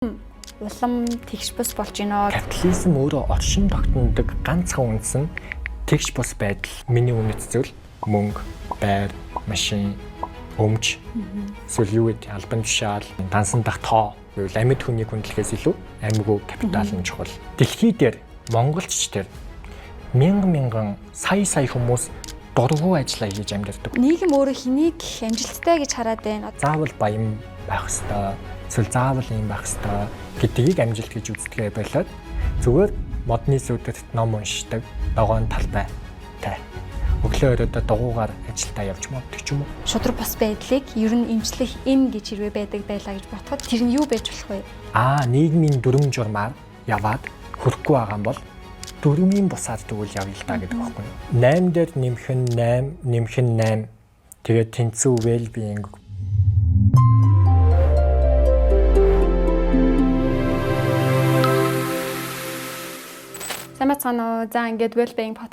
Улам тэгш бус болж гинөө. Капитализм өөрөө оршин тогтнодог ганцхан үндэс нь тэгш бус байдал. Миний үнэт зүйл мөнгө, байр, машин, өмч, эсвэл юу гэдэг албан тушаал, дансан дах тоо гэвэл амьд хүнийг хүндлэхээс илүү амьгүй капитал нь чухал. Дэлхий дээр Монголч дээр мянган мянган сая сая хүмүүс дургүй ажиллаа хийж амьдардаг. Нийгэм өөрөө хэнийг амжилттай гэж хараад байна. Заавал баян байх ёстой, эсвэл заавал ийм байх ёстой гэдгийг амжилт гэж үздэгээ болоод зүгээр модны сүдэрт ном уншдаг, ногоон талбай тай. Өглөө өрөөдөө дугуугаар ажилдаа явж моддаг ч юм уу. Шудраг бус байдлыг ер нь эмчлэх эм гэж хэрвээ байдаг байлаа гэж бодоход тэр нь юу байж болох вэ? Нийгмийн дүрм журмаар яваад хүрэхгүй байгаа юм бол дүрмийн бусаар тэгвэл явъя л да гэдэг байхгүй юу? 8 дээр нэмэх нь 8, нэмэх нь 8. Тэгээд тэнцүү well being. Сайн байцгаана уу? За ингээд well being podcast